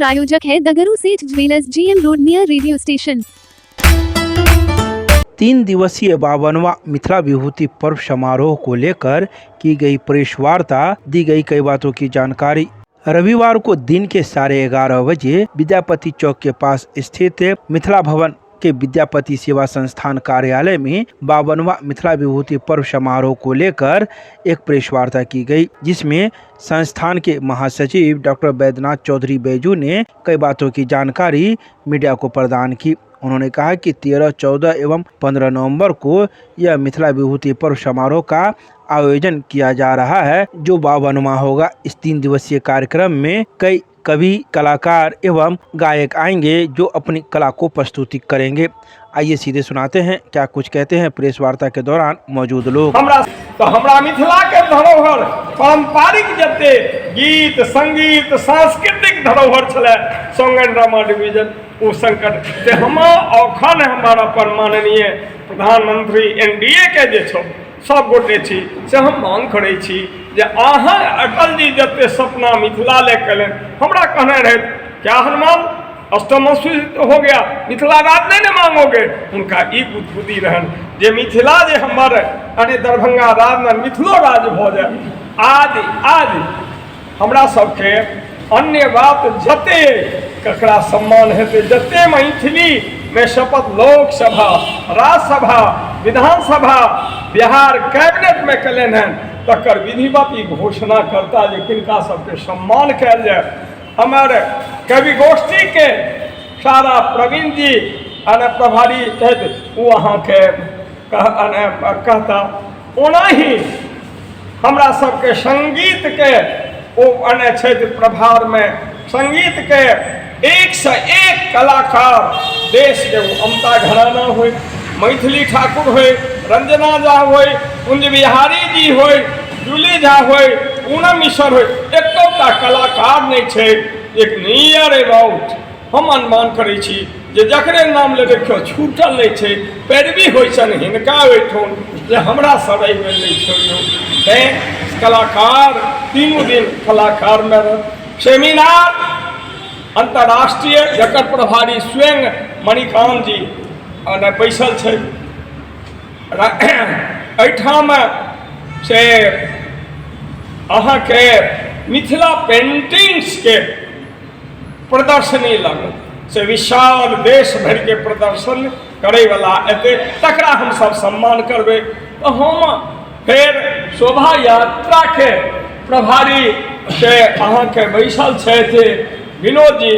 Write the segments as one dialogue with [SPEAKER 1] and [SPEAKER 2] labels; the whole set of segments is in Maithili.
[SPEAKER 1] प्रायोजक है Dagru Seth jewellers, GM road near radio station.
[SPEAKER 2] 3 दिवसीय 52वां मिथिला विभूति पर्व समारोह को लेकर की गई प्रेस वार्ता, दी गई कई बातों की जानकारी। रविवार को दिन के 11:30 बजे विद्यापति चौक के पास स्थित मिथिला भवन के विद्यापति सेवा संस्थान कार्यालय में 52वां मिथिला विभूति पर्व समारोह को लेकर एक प्रेस वार्ता की गई, जिसमें संस्थान के महासचिव डॉक्टर बैद्यनाथ चौधरी बैजू ने कई बातों की जानकारी मीडिया को प्रदान की। उन्होंने कहा कि 13, 14 एवं 15 नवंबर को यह मिथिला विभूति पर्व समारोह का आयोजन किया जा रहा है, जो 52वां होगा। इस 3 दिवसीय कार्यक्रम में कई कवि, कलाकार एवं गायक आएंगे जो अपनी कला को प्रस्तुति करेंगे। आइए सीधे सुनाते हैं क्या कुछ कहते हैं प्रेस वार्ता के दौरान मौजूद लोग।
[SPEAKER 3] हमरा तो हमरा मिथिला के धरोहर पारंपरिक जते गीत संगीत सांस्कृतिक धरोहर छलै सॉन्ग एंड ड्रामा डिवीजन ओ संकट से हम औखन हमर अपन माननीय प्रधानमंत्री एनडीए के जे छौ सब गोटे छी से हम मांग करै छी जे अहाँ अटल जी जते सपना मिथिला ले कयलनि, हमरा कहने रहथि क्या हनुमान अष्टम अनुसूचित हो गया, मिथिला राज नहीं ने मांगोगे। हुनका ई गुदगुदी रहनि जे मिथिला जे हमर अरे दरभंगा राज ने मिथिलो राज भऽ जाय। आदि आदि हमरा सबके अन्य बात जते ककरा सम्मान हेतै, जते मैथिली में शपथ लोकसभा, राज्यसभा, विधानसभा, बिहार कैबिनेट में कयलनि हन तकर विधिवत ई घोषणा करता जे किनका सबके सम्मान कयल जाय। हमर कवि गोष्ठी के सारा प्रवीण जी अने प्रभारी छथि, ओ अहाँके कहता। ओनाही हमरा सबके संगीत के ओ अने छथि प्रभार में, संगीत के एक से एक कलाकार देश के, ओ अमता घराना होय, मैथिली ठाकुर होय, रंजना झा होय, कुंज बिहारी जी होय, जूली झा होय, पूनम मिश्र होय, एकोटा कलाकार नहीं छै एक नियर अबाउट। हम अनुमान करै छी जे जकरे नाम लेबै केओ छूटल नहि छै, पैरवी होइ छनि हिनका ओहिठाम जे हमरा सब एहिमे नहि छोड़ियौ। तैँ कलाकार तीनू दिन कलाकारमे रहत। सेमिनार अंतर्राष्ट्रीय जकर प्रभारी स्वयं मणिकांत जी बैसल छै एहिठाम से अहाँके मिथिला पेंटिंग्सके प्रदर्शनी लागत से विशाल देश भरिके प्रदर्शन करैवला एतै, तकरा हमसब सम्मान करबै। तऽ हम फेर शोभा यात्राके प्रभारी से अहाँके बैसल छथि विनोद जी।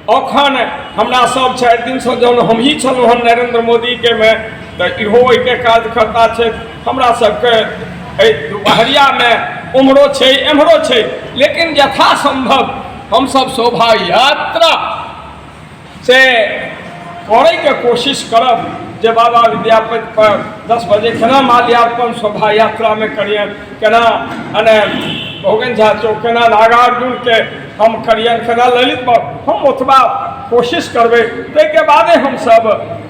[SPEAKER 3] अखन हमरा सब 4 दिनसँ जहन हमही छलहुँ हन नरेंद्र मोदीके मे, तऽ इहो ओहिके कार्यकर्ता छथि। हमरा सबके एहि दुपहरियामे उम्हरो छै एम्हरो छै, लेकिन यथासंभव हमसब शोभा यात्रा से करैके कोशिश करब जे बाबा विद्यापति पर 10 बजे केना माल्यार्पण शोभा यात्रामे करियनि, केना अने भोगन झा चौक, केना नागार्जुनके हम करियनि, केना ललित बाबू, हम ओतबा कोशिश करबै। ताहिके बादे हमसब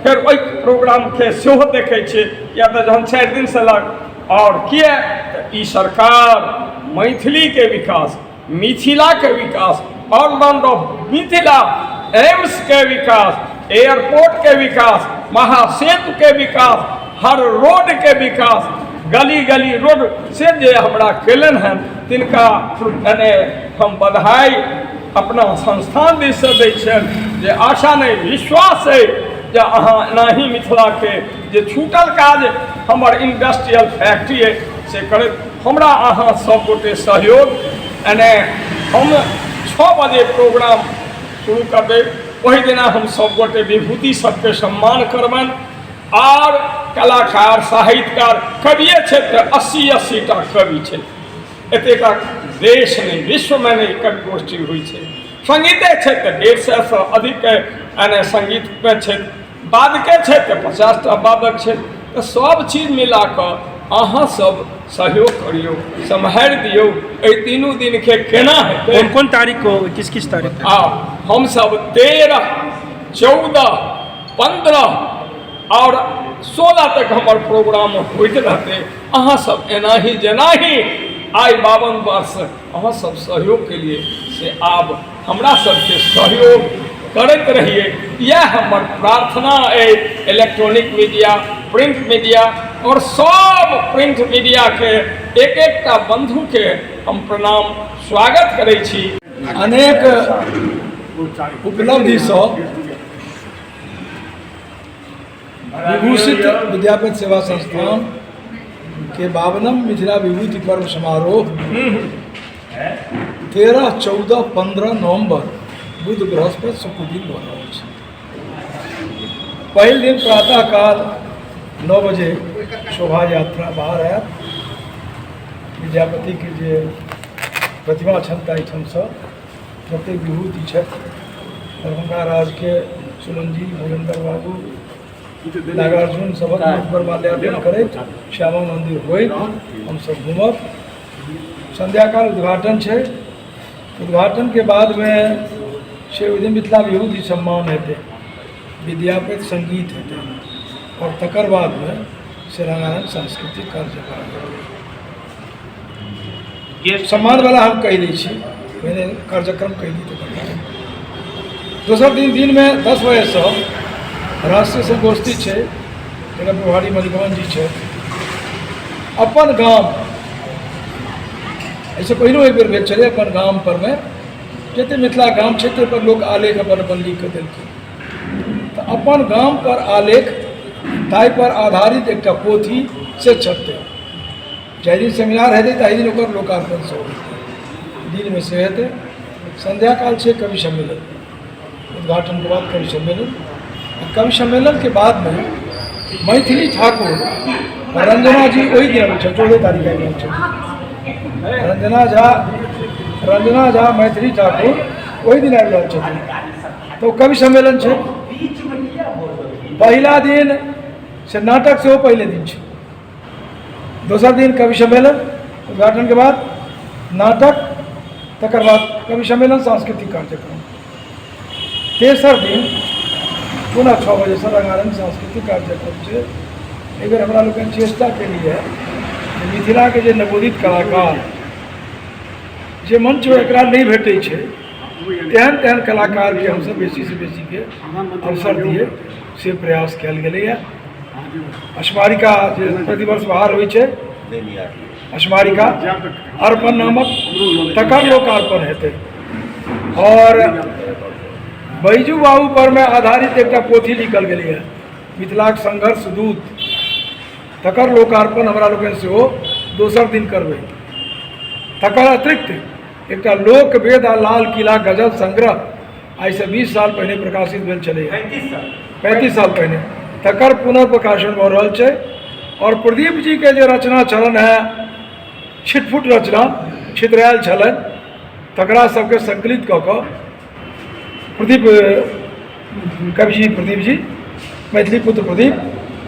[SPEAKER 3] फेर ओहि प्रोग्रामके सेहो देखै छियै, किया तऽ जहन 4 दिनसँ लग आओर किए तऽ ई सरकार मैथिलीके विकास, मिथिलाके विकास, ऑलराउंड ऑफ मिथिला, एम्स के विकास, एयरपोर्ट के विकास, महासेतु के विकास, हर रोड के विकास, गली गली रोड से जे हमरा केलनि हन तिनका यानी हम बधाई अपना संस्थान दिससँ दै छियनि जे आशा नहि विश्वास अइ जे अहाँ एनाही मिथिलाके जे छूटल काज हमर इंडस्ट्रियल फैक्ट्री अइ से करैत हमरा अहाँ सब गोटे सहयोग एने हम 6 बजे प्रोग्राम शुरू करबै। ओहि दिना हम सब गोटे विभूति सबके सम्मान करबनि आर कलाकार साहित्यकार कविए छथि तऽ 80-80 टा कवि छथि। एतेक देश नहि विश्वमे नहि कवि गोष्ठी होइ छै। संगीते छथि तऽ 150 अधिक एने संगीतमे छथि, वादके छथि तऽ 50 टा वादक छथि। तऽ सब चीज मिला कऽ अहाँ सब सहयोग करियौ, सम्हारि दियौ एहि तीनू दिनके केना हेतै।
[SPEAKER 2] कौन कौन तारीख को, किस किस तारीख को?
[SPEAKER 3] आ हमसब 13, 14, 15 आओर 16 तक हमर प्रोग्राम होइत रहतै। अहाँ सब एनाही जेनाही आइ 52 वर्ष अहाँ सब सहयोग के लिए से आब हमरा सबके सहयोग करैत रहिए, इएह हमर प्रार्थना अइ। इलेक्ट्रॉनिक मीडिया, प्रिंट मीडिया और सब प्रिंट मीडिया के एक एकटा बंधु के हम प्रणाम स्वागत करै छी।
[SPEAKER 4] अनेक उपलब्धिसँ विभूषित विद्यापति सेवा संस्थान के 52 मिथिला विभूति पर्व समारोह 13, 14, 15 नवंबर बुध बृहस्पति शुक्र दिन भऽ रहल छै। पहिल दिन प्रातः काल 9 बजे शोभा यात्रा बाहर आयत। विद्यापति के जे प्रतिमा छनि ताहिठामसँ जतेक विभूति छथि, दरभंगा राजके सुमन जी, भोजेंद्र बाबू, नागार्जुन सभक मूर्ति पर माल्यार्पण करैत श्यामा मंदिर होइत हमसब घूमब। संध्याकाल उद्घाटन छै। उद्घाटन के बादमे से ओहि दिन मिथिला विभूति सम्मान हेतै, विद्यापति संगीत हेतै और तकर बादमे से रंगारंग सांस्कृतिक कार्यक्रम हेतै। सम्मान वाला हम कहि दै छी, पहिने कार्यक्रम कहि दी तकर बाद। दोसर दिन दिनमे 10 बजेसँ राष्ट्रीय संगोष्ठी छै, जकर प्रभारी मलिकमन जी छै। अपन गाम एहिसँ पहिनो एक बेर भेल छलै। अपन गाम परमे जतेक मिथिला गाम छै ताहिपर लोक आलेख अपन अपन लिख कऽ देलखिन, तऽ अपन गाम पर आलेख ताहिपर आधारित एकटा पोथी से छपतै। जाहि दिन सेमिनार हेतै ताहि दिन ओकर लोकार्पण सेहो हेतै, दिनमे से हेतै। संध्याकाल छै कवि सम्मेलन, उद्घाटनके बाद कवि सम्मेलन। कवि सम्मेलनके बादमे मैथिली ठाकुर रंजना जी ओहि दिन अबै छथि, 14 तारीख आबि रहल छथि। रंजना झा मैथिली ठाकुर ओहि दिन आबि रहल छथिन, तऽ कवि सम्मेलन छै पहिला दिन, से नाटक सेहो पहिले दिन छै। दोसर दिन कवि सम्मेलन, उद्घाटनके बाद नाटक, तकर बाद कवि सम्मेलन, सांस्कृतिक कार्यक्रम। तेसर दिन पुनः 6 बजेसँ रंगारंग सांस्कृतिक कार्यक्रम छै। एहि बेर हमरा लोकनि चेष्टा केलियै जे मिथिलाके जे नवोदित कलाकार जे मंच एकरा नहि भेटै छै, तेहन तेहन कलाकारके हमसब बेसीसँ बेसीके अवसर दिए, से प्रयास कयल गेलैए। स्मारिका जे प्रतिवर्ष बाहर होइ छै, स्मारिका अर्पण नामक, तकर लोकार्पण हेतै। और बैजू बाबू पर में आधारित एकटा पोथी लिखल गेलैए, मिथिलाक संघर्ष दूत, तकर लोकार्पण हमरा लोकनि सेहो दोसर दिन करबै। तकर अतिरिक्त एकटा लोक वेद आ लाल किला गजल संग्रह आइसँ 20 साल पहिने प्रकाशित भेल छलैए, 35 साल पहिने, तकर पुनर्प्रकाशन भऽ रहल छै। और प्रदीप जी के जे रचना छलनि हेँ, छिटफुट रचना छितरायल छलनि, तकरा सबके संकलित कऽ कऽ प्रदीप कवि जी, प्रदीप जी मैथिली पुत्र प्रदीप,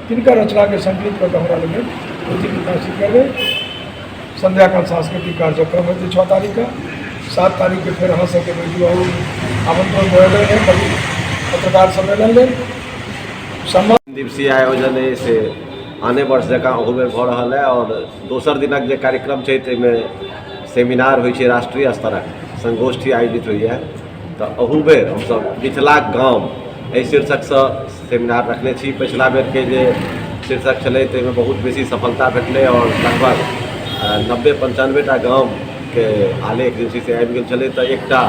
[SPEAKER 4] तिनकर रचनाके संकलित कऽ कऽ हमरा लोकनि पोथी प्रकाशित करबै। संध्याकाल सांस्कृतिक कार्यक्रम हेतै 6 तारीखके। 7 तारीखके फेर अहाँ सबके बैजू बाबू आमंत्रण भऽ गेलै हँ पत्रकार सम्मेलन लेल। सम्मान
[SPEAKER 5] दिवसीय आयोजन है से आने वर्ष जकाँ ओहू बेर भऽ रहल है। और दोसर दिनक जे कार्यक्रम छै ताहिमे सेमिनार होइ छै, राष्ट्रीय स्तरक संगोष्ठी आयोजित होइए। तऽ अहू बेर हमसब मिथिलाक गाम एहि शीर्षकसँ सेमिनार रखने छी। पछिला बेरके जे शीर्षक छलै ताहिमे बहुत बेसी सफलता भेटलै और लगभग 90-95 टा गामके आलेख जे छै से आबि गेल छलै। तऽ एकटा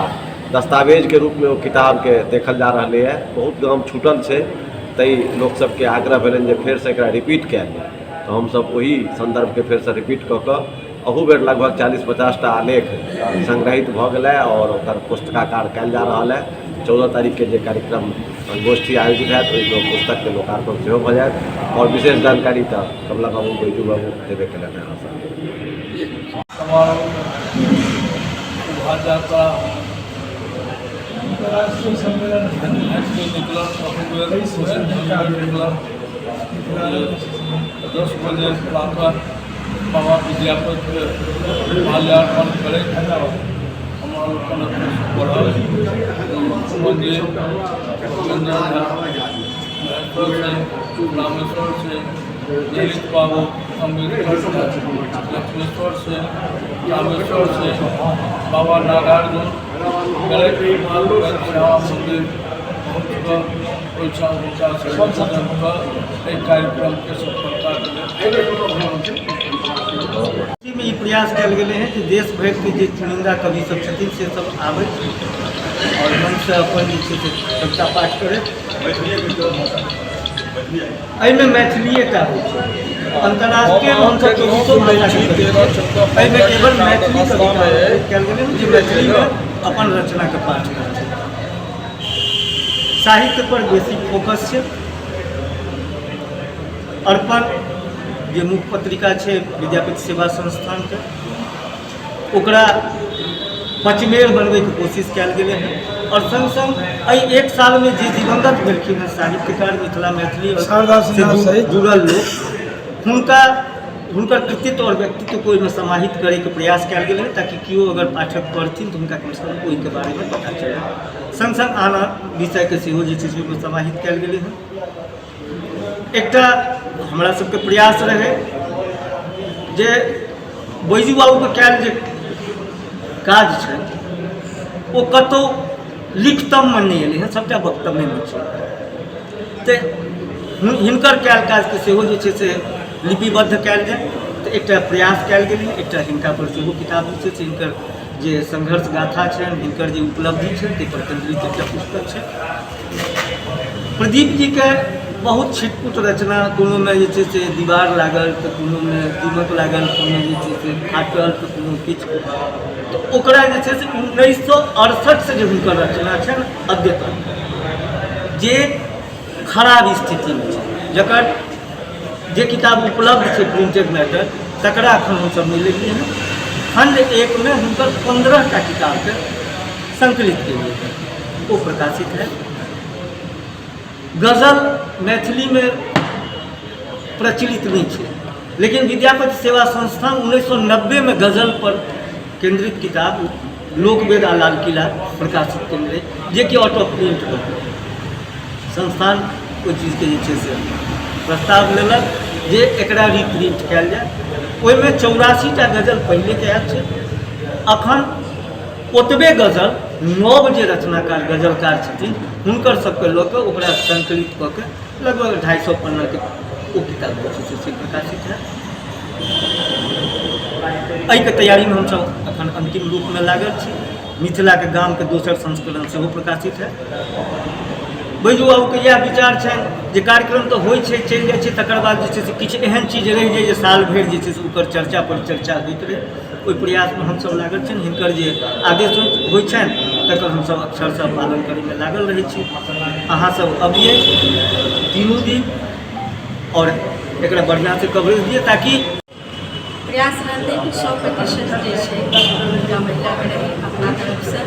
[SPEAKER 5] दस्तावेजके रूपमे ओ किताबके देखल जा रहलैए। बहुत गाम छूटल छै, ताहि लोकसबके आग्रह भेलनि जे फेरसँ एकरा रिपीट कयल जाय। तऽ हमसब ओहि सन्दर्भके फेरसँ रिपीट कऽ कऽ अहू बेर लगभग 40-50 टा आलेख संग्रहित भऽ गेलै और ओकर पुस्तकाकार कयल जा रहल है। 14 तारीखके जे कार्यक्रम संगोष्ठी आयोजित हैत ओहिमे पुस्तकके लोकार्पण सेहो भऽ जायत। और विशेष जानकारी तऽ कमला बाबू, बैजू बाबू देबे केलनि अहाँ सबके।
[SPEAKER 6] समारोह शोभा यात्रा
[SPEAKER 4] राष्ट्रीय सम्मेलन
[SPEAKER 6] निकलल, निकलल 10 बजे प्रातः बाबा विद्यापतिके माल्यार्पण करैत हमरा लोकनि बढ़ल। मन्दिर, महेश्वर सिंह, रामेश्वर सिंह, ललित बाबू अम्बेडकर लक्ष्मेश्वर सिंह, रामेश्वर सिंह, बाबा नागार्जुन करैत श्यामा मंदिर पहुँच कऽ ओहिठाम हुनका पूजन कऽ एहि कार्यक्रमके सफलता
[SPEAKER 7] मे ई प्रयास कयल गेलै हँ जे देश भरिके जे चुनिंदा कवि सब छथिन से सब आबथि आओर मंचसँ अपन जे छै से कविता पाठ करथि। एहिमे मैथिलीए टा होइ छै। अंतर्राष्ट्रीय हमसब 24 भाषाके कवि छी। एहिमे केवल मैथिली कविता कयल गेलै जे मैथिलीमे अपन रचनाके पाठ करथिन। साहित्य पर बेसी फोकस छै। अर्पण जे मुख्य पत्रिका छै विद्यापति सेवा संस्थानके, ओकरा पचमेर बनबैके कोशिश कयल गेलै हँ। आओर सङ्ग सङ्ग एहि एक सालमे जे दिवंगत भेलखिन हँ साहित्यकार मिथिला मैथिली से जुड़ल लोक, हुनका हुनकर कृतित्व और व्यक्तित्व को ओहिमे समाहित करैके प्रयास कयल गेलै हँ, ताकि केओ अगर पाठक पढ़थिन तऽ हुनका कमसँ कम ओहिके बारेमे पता चलै। सङ्ग सङ्ग आन विषयके सेहो जे छै से ओहिमे समाहित कयल गेलै हँ। एकटा हमरा सबके प्रयास रहै जे बैजू बाबूके कयल जे काज छै ओ कतहु लिखतममे नहि एलै हँ, सबटा वक्तव्यमे छै। तऽ हिनकर कयल काजके सेहो जे छै से लिपिबद्ध कयल जाय, तऽ एकटा प्रयास कयल गेलै। एकटा हिनका पर सेहो किताब जे छै से हिनकर जे संघर्ष गाथा छनि, हिनकर जे उपलब्धि छनि, ताहिपर केन्द्रित एकटा पुस्तक छै। प्रदीप जीके बहुत छिटपुट रचना, कोनोमे जे छै से दीवार लागल तऽ कोनोमे दीमक लागल, कोनो जे छै से फाटल तऽ कोनो किछु, तऽ ओकरा जे छै से 1968 से जे हुनकर रचना छनि अद्यतन जे खराब स्थितिमे छै, जकर जे किताब उपलब्ध छै प्रिंटेड मैटर तकरा एखन हमसब नहि लेलियै हँ। खण्ड एकमे हुनकर 15 टा किताबके संकलित केलियै हँ, ओ प्रकाशित है। गजल मैथिलीमे प्रचलित नहि छै, लेकिन विद्यापति सेवा संस्थान 1990 में गजल पर केंद्रित किताब लोकवेद आ लाल किला प्रकाशित केने रहै, जेकि आउट ऑफ प्रिंट भऽ गेल। संस्थान ओहि चीजके जे छै से प्रस्ताव लेलक जे एकरा रिप्रिंट कयल जाय। ओहिमे 84 टा गजल पहिलेके आयल छै, अखन ओतबे गजल नव जे रचनाकार गजलकार छथिन हुनकर सबके लऽ कऽ ओकरा संकलित कऽ के लगभग 250 पन्नाके ओ किताब जे छै से प्रकाशित है। एहिके तैयारीमे हमसब अखन अंतिम रूपमे लागल छी। मिथिलाके गामके दोसर संस्करण सेहो प्रकाशित है। बैजू बाबूके इएह विचार छनि जे कार्यक्रम तऽ होइ छै, चलि जाइ छै, तकर बाद जे छै से किछु एहन चीज रहि जाइ जे साल भरि जे छै से ओकर चर्चा परिचर्चा होइत रहै। ओहि प्रयासमे हमसब लागल छनि। हिनकर जे आदेश होइ छनि तकर हमसब अक्षरशः पालन करैमे लागल रहै छी। अहाँ सब अबियै तीनू दिन और एकरा बढ़िआँसँ कवरेज दियै ताकि
[SPEAKER 8] प्रयास रहतै कि 100% जे छै हुनका महिलाके रहै, अपना तरफसँ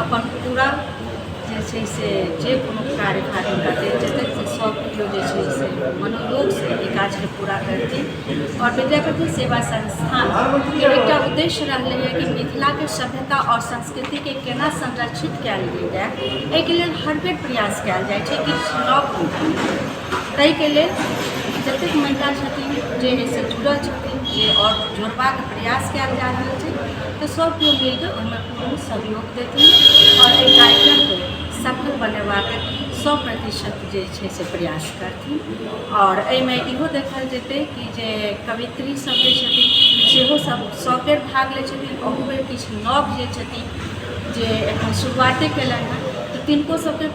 [SPEAKER 8] अपन पूरा जे छै से जे कोनो कार्यभार हुनका देल जेतै से सब केओ जे छै से मनोयोगसँ एहि काजके पूरा करथिन। आओर विद्यापति सेवा संस्थानके एकटा उद्देश्य रहलैए कि मिथिलाके सभ्यता आओर संस्कृतिके केना संरक्षित कयल गेल जाय, एहिके लेल हर बेर प्रयास कयल जाइ छै किछु नव। ताहिके लेल जतेक महिला छथिन जे एहिसँ जुड़ल छथिन, जे आओर जोड़बाक प्रयास कयल जा रहल छै, तऽ सब केओ मिलके ओहिमे पूर्ण सहयोग देथिन आओर एहि कार्यक्रमके सफल बनेबाक 100% जे छै से प्रयास करथिन। आओर एहिमे इहो देखल जेतै कि जे कवित्री सब जे छथिन सेहो सब सब बेर भाग लै छथिन, अहू बेर किछु नव जे छथिन जे एखन शुरुआते केलनि हँ तऽ तिनको सबके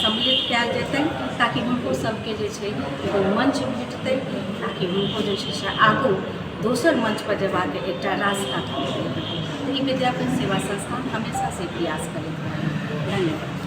[SPEAKER 8] सम्मिलित कयल जेतनि, ताकि हुनको सबके जे छै एगो मंच भेटतै, ताकि हुनको जे छै से आगू दोसर मंच पर जेबाक एकटा रास्ता खुलतै। ई विद्यापति सेवा संस्थान हमेशासँ प्रयास करैत रहल। धन्यवाद।